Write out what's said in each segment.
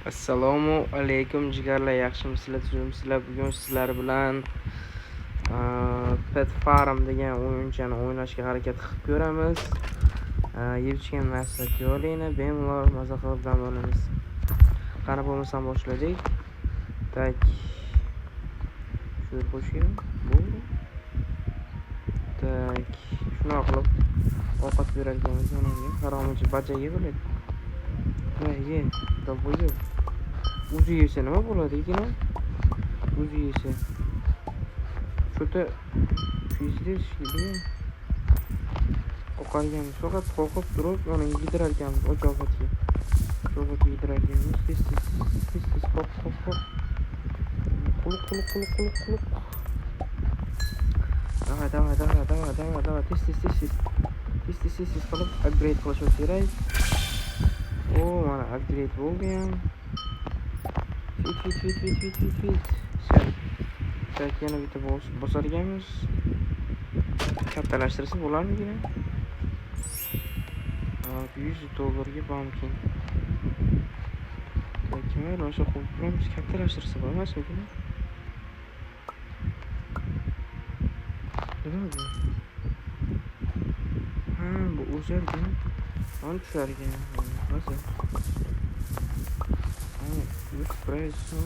Assalomu alaykum jigarlar, yaxshimisizlar, tuzukmisizlar? Bugun sizlar bilan Pet Farm degan o'yinchani o'ynashga harakat qilib ko'ramiz. Yeb ichgan narsa yo'lingni bemalol maza qilib dam olamiz. Qani bo'lmasam boshladik. Tak. Shu qo'shgan bo'ldi. Tak. Shunaqa qilib ovqat berar ekanmiz mana unga. Haromichi bajaga bo'ladi. Ha, ye, долбоёб. O'zi yesa nima bo'ladi ekan? O'zi yesa. Что-то пиздец, блин. Qoqar ekanmiz. Faqat qoqib turib, mana yedirar ekanmiz och ovqatga. Och ovqatga yedirar ekanmiz. Tez tez tez tez qoq qoq qoq. Quluq quluq quluq quluq quluq. Давай, давай, давай, давай, давай, давай, tez tez tez tez. Tez tez tez tez qilib upgrade qilishimiz kerak. O, mana upgrade bo'ldi ham. Fit fit fit fit fit fit fit. Всё. Так, yana bitta bosar ekanmiz. Kattalashtirsa bo'larmikin? Hop, 100 dollarga mumkin. Так, mayli, o'sha qo'yib ko'ramiz, kattalashtirsa bo'lmasmikin? Nima bu? Ha, bu o'sar ekan. Mana tushar ekan. Maza. Ha, espresso.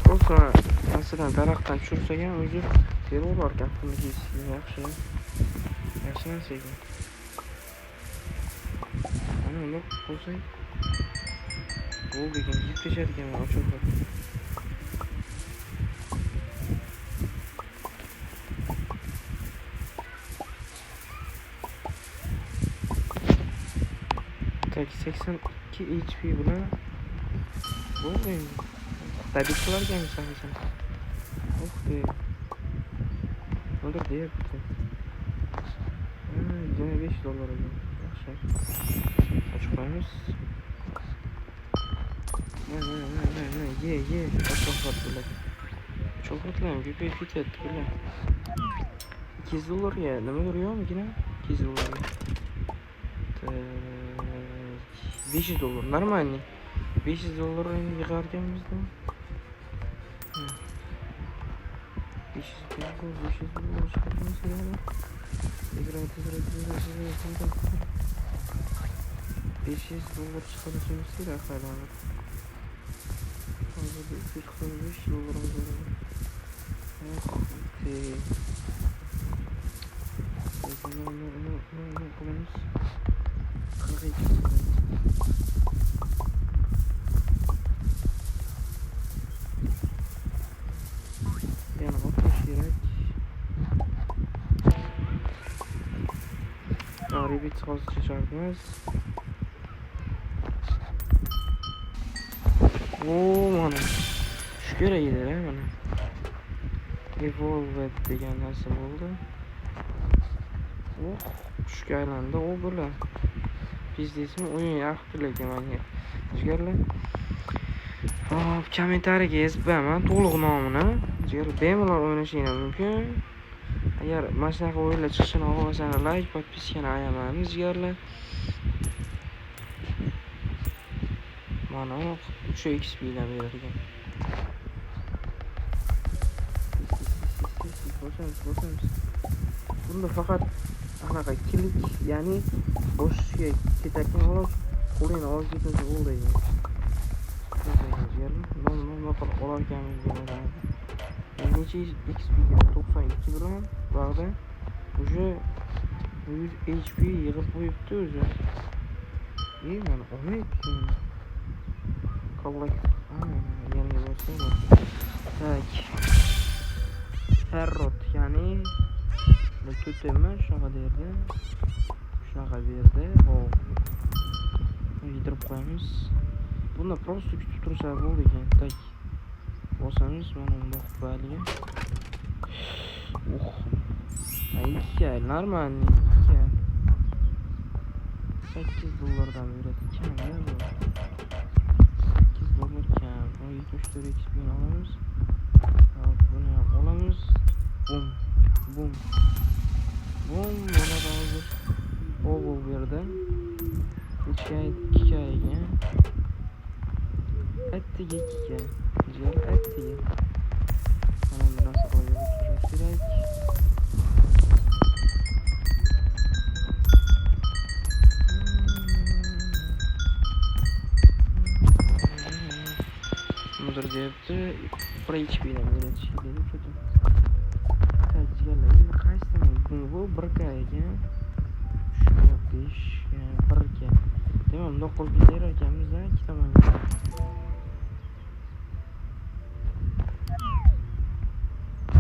Просто masalan daraxtdan tushirsak ham o'zi teraverar ekan pulni kesishga yaxshi. Yaxshi narsa ekan. Mana uni qo'ysak bo'ldi ekan, yeb tashlar ekan och ovqat. Так, 82 HP bilan bo'ldi endi. Tabrik qilar ekanmiz hammasini. Ух ты. Nimadir deyapti. Ha, 25 dollar ekan. Yaxshi. Ochib qo'yamiz. Mana, mana, mana, mana, ye, ye. Och ovqat bilan. Och ovqatlar ham ko'payib ketyapti bular. 200 dollarga nimadir yo'qmikin? 200 dollarga. Так, 500 dollar нормальный. 500 dollar endi yig'ar ekanmiz-da. 500 dollar, 500 dollar chiqarishimiz kerak. Tezroq, tezroq, tezroq, tezroq, tezroq. 500 dollar chiqarishimiz kerak hali. Hozir 345 dollarimiz bor. Oh, ты. Nima, nima, nima, nima qilamiz? 42 sekund. Yana 60 kerak. Rebit hozircha shart emas. O, mana. Shu kerak edi, mana. Evolved degan narsa bo'ldi. Oh, qushga aylandi u bular. Пиздец mi? O'yin yoqdi lekin menga. Jigarlar. Hop, kommentariyaga yozib qo'yaman to'liq nomini. Jigarlar bemalol o'ynashinglar mumkin. Agar mana shunaqa o'yinlar chiqishini xohlasanglar, like, подписка ni ayamaymiz jigarlar. Mana 3 XP dan berar ekan. Tez tez tez tez bosamiz, bosamiz. Bunda faqat anaqa klik, ya'ni bosishga ketarkan xolos, qo'lingni olib ketmasa bo'ldi ekan. Jigarlar, nima nima qilib olar ekanmiz deb. Necha XP kerak? 92 bilan bu yoqda уже 100 HP yig'ib qo'yibdi o'zi. E, mana olmayapti. Collect. Ha, yana borsam. Так. Parrot, ya'ni bu to'temi shunaqa derdi. Shunaqa berdi. Hop. Yedirib qo'yamiz. Bunda просто kutib tursa bo'ldi ekan. Так. Bosamiz mana bundoq qo'yadigan. Uh. Ikki нормальный. Ikki. 8 dollardan beradi. Kam-da bu. 8 dollar kam. 74 XP ni olamiz. Hop, buni ham olamiz. Bum. Bum. Bum bo'ladi hozir. O bu yerda. Necha 2K ekan. Attiga 2K. Jigar attiga. Mana endi narsa qilib o'tkazishimiz kerak. Nimadir deyapti. Bir HP'dan beradi shekilli что-то. Так, jigarlar, endi qaysi tomon? Bu 1K ekan. 3K, 5K, 1K. Demak, bundoq qilib ketaverar ekanmiz, ikki tomonga.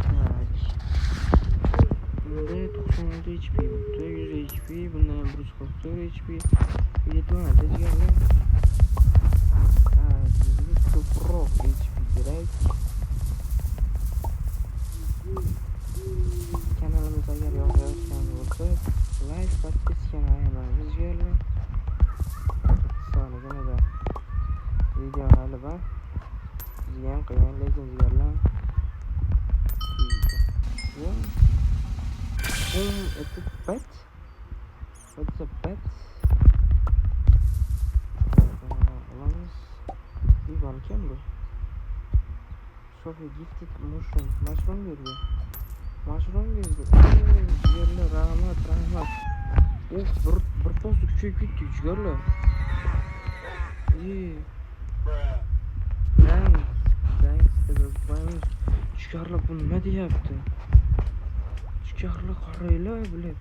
Так. Bunda 96 HP bo'pti, 100 HP, bundan ham 144 HP. Yetmadi, jigarlar. Так, bizga ko'proq HP kerak. Kanalimiz agar yoqayotgan bo'lsa, like, подписка ni ayamaymiz, jigarlar. Sonigina video hali bor. Bizga ham qiyin, lekin jigarlar. Bum. Bum, это pet? What's a pet? Olamiz. Ivan kim bu? Sophie gifted mushroom. Mushroom berdi. Mushroom berdi. Jigarlar, rahmat, rahmat. Uf, bir pasda kuchayib ketdik, jigarlar. Ee. Thanks. Thanks deb qo'yamiz. Jigarlar, bu nima deyapti? Jigarlar, qaranglar, bilib.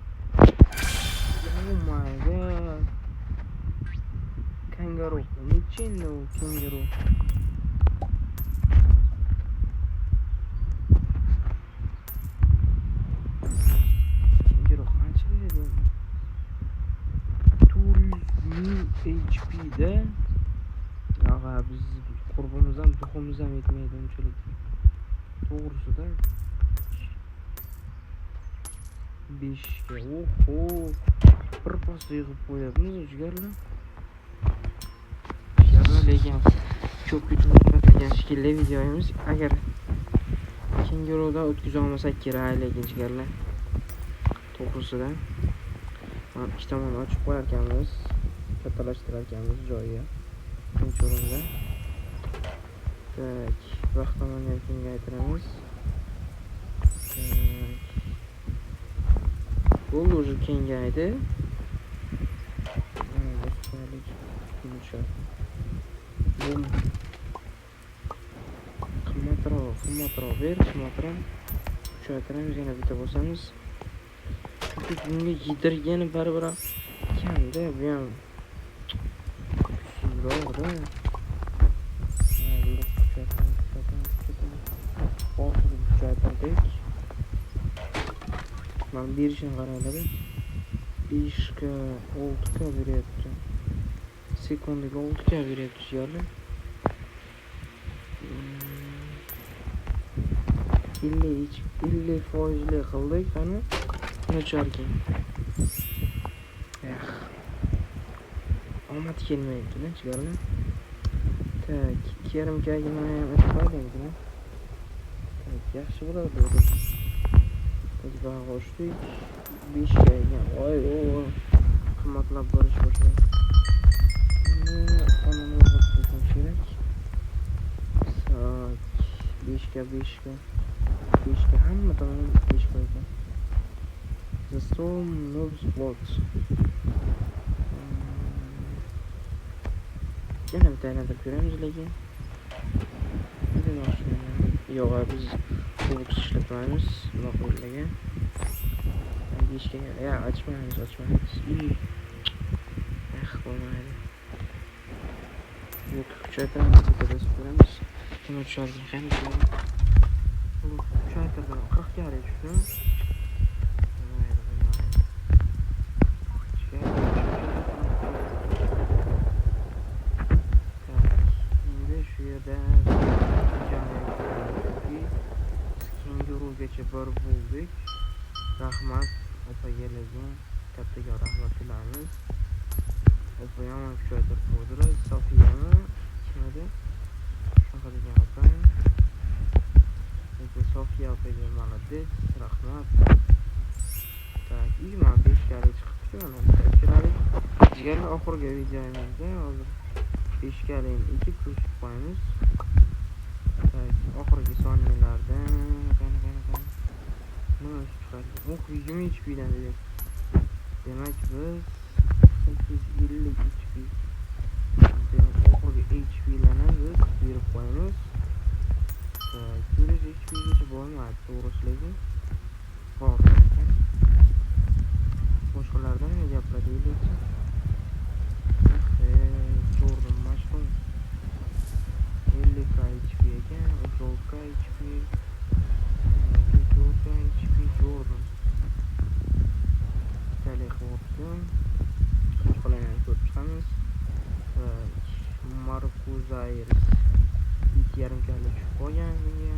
Oh my God. Kangaroo. Necha endi u kenguru? Kenguru qancha beradi? 400 ming HP'da. Yog'a biz qurbimiz ham, duximiz ham yetmaydi unchalik. To'g'risida. 5 ga. Oho. Bir pasda yig'ib qo'yapmiz, jigarlar. Jigarlar, lekin ko'p cho'zilmagan shekilli videomiz. Agar kengurudan o'tkaza olmasak kerak, lekin jigarlar. To'g'risida. Mana ikki tomonni ochib qo'yar ekanmiz. Kattalashtirar ekanmiz joyi. Birinchi o'rinda. Так, vaqt tomonni ham kengaytiramiz. Так. Bo'ldi, уже kengaydi. Mana bosib qo'yaylik. Bu qimmatroq, qimmatroq ber, qimmatroq. Kuchaytiramiz, yana bitta bosamiz. Chunki bunga yedirgani baribir kamda, bu ham kuchsizroqda. Mana buni kuchaytiramiz, kuchaytiramiz, kuchaytiramiz. Oxiri kuchaytirdik. Mana berishini qaranglar. 5K, 6K beryapti. Sekundiga 6K beryapti, jigarlar. 50 50 foizli qildik, qani? Tusharkan. Eh. Omad kelmayapti-da, jigarlar. Так, 2,5 Kga mana ham aytib qo'yaylik. Так, yaxshi bo'ladi bu. Так, qo'shdik. 5 ga ekan. Voy, o, qimmatlab borish boshladi. Endi onani o'zgartirishimiz kerak. Так, 5 ga, 5 ga. 5 ga, hamma tomon 5 ga ekan. The storm moves what? Yana bitta aylantirib ko'ramiz lekin. Nima demoqchiman? Yo'q, biz Robux ishlatmaymiz bunaqa o'yinlarga. 5 ga ya ochmaymiz, ochmaymiz. Eh, bo'lmaydi. Yo'q, kuchaytiramiz, bitta bosib ko'ramiz. Nima tusharkan, qani ko'ramiz. Kuchaytirdim, 40 ga tushdi. Bo'lmaydi, bo'lmaydi. Kuchaytir, kuchaytir. Так, endi shu yerda chunki kengurugacha borib bo'ldik. Rahmat opaga, lekin kattakon rahmat tilamiz. Opa yomon kuchaytirib qo'ydilar. Sofiyami? Kim edi? Shunaqa degan opa. Lekin Sofiya opaga молодец, rahmat. Так. 25 kali chiqibdi-ku, mana bitta ikkilalik. Jigarlar, oxirgi videomizda hozir 5 kalini ekib ko'rsatib qo'yamiz. Tak, oxirgi soniyalarda qani qani qani. Nima o'sib chiqadi? Oh, 20 HP dan dedik. Demak, biz 850 HP. Demak, oxirgi HP'larni biz berib qo'yamiz. Tak, 400 HP gacha bo'lmadi, to'g'risi, lekin bor. Qani. Boshqalardan nima gaplar deylik? Jordan mashhur. 50 k HP ekan, 36 k HP. 4 k HP Jordan. Ikkitalik qilyapti. Boshqalarni ham ko'rib chiqamiz. Va Markuzayrs 2,5 kali tushib qolgan bunga.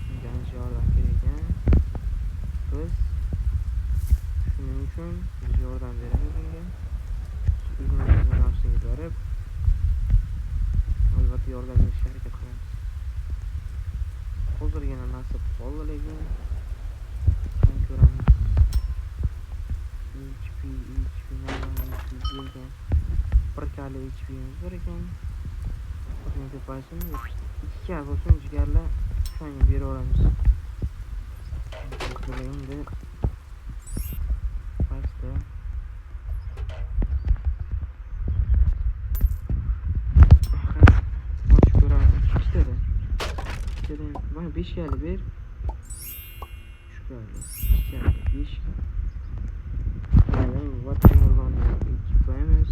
Bunga ancha yordam kerak ekan. Biz shuning uchun biz yordam beramiz unga. O'zimizni narsaga borib, albatta yordam berishga harakat qilamiz. Hozirgina nasib qoldi, lekin qani ko'ramiz. HP, HP, nima HP bergan. Bir kali HP'miz bor ekan. Ozgina ko'paysin, 2 kali bo'lsin, jigarlar, shunga beraveramiz. Endi pastda ochib ko'ramiz. Ikkitada. Ikkitadan mana 5 kali ber. 3 kali, 2 kali, 5 kali. Watermelonni ekib qo'yamiz.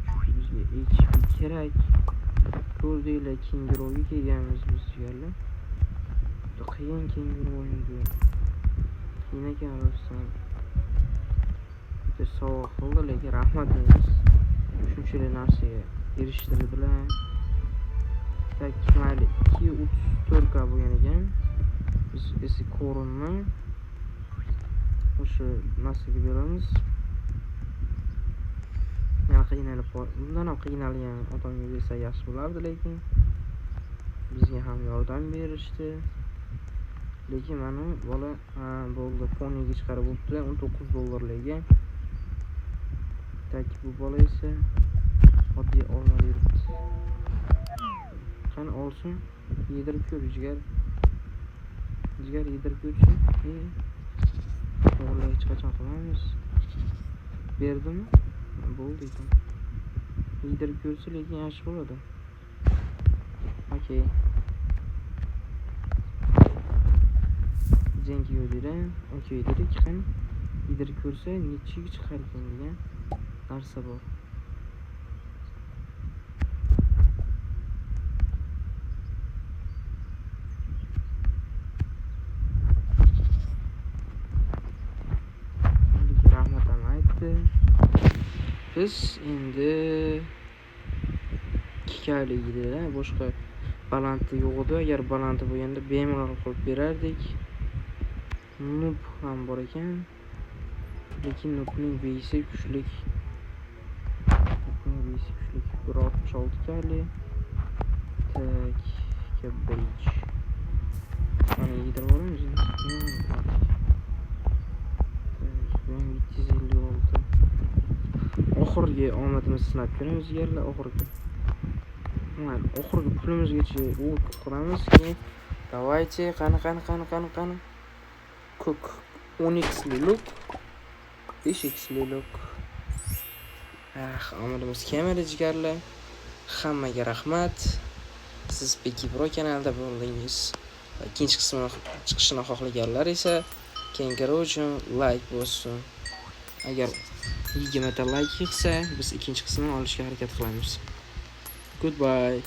Chunki bizga HP kerak. Ko'rdinglar, kenguruga kelganmiz biz, jigarlar. Juda qiyin kenguru o'yin bu. Qiyin ekan rostdan. Juda sovg'a qildi, lekin rahmat deymiz. Shunchalik narsaga erishtirdilar. Tak, mayli, 234 k bo'lgan ekan. Biz esa ko'rinni o'sha narsaga beramiz. Yana qiynalib, bundan ham qiynalgan odamga bersa yaxshi bo'lardi, lekin bizga ham yordam berishdi. Lekin mana bola, ha, bo'ldi, poniga chiqarib bo'pti, 19 dollarlarga. Tak, bu bola esa oddiy olma beribdi. Qani olsin, yedirib ko'r, jigar. Jigar, yedirib ko'rchi. To'g'ri, hech qachon qilmaymiz. Berdimi? Bo'ldi ekan. Yedirib ko'rsa, lekin yaxshi bo'ladi. Okey. Thank you dedi. Okey dedik. Qani yedirib ko'rsa nechiga chiqar ekan degan narsa bor. Rahmat ham aytdi. Biz endi 2 kali edi, boshqa balanti yo'q edi. Agar balanti bo'lganda bemalol qilib berardik. Noob ham bor ekan. Lekin noobning besi kuchlik. Noobning besi kuchlik. 1.66 kali. Tak, cabbage. Mana yedirib olamiz endi. Tak, bu ham 756. Oxirgi omadimizni sinab ko'ramiz, jigarlar, oxirgi. Mayli, oxirgi pulimizgacha quramiz, keyin давайте, qani qani qani qani qani. Ko'k 10x luk, 5x luk. Ah, omadimiz kelmadi, jigarlar. Hammaga rahmat. Siz Peki Bro kanalida bo'ldingiz. Va ikkinchi qismini chiqishini xohlaganlar esa kenguru uchun like bossin. Agar 20 ta like yig'sa, biz ikkinchi qismini olishga harakat qilamiz. Goodbye.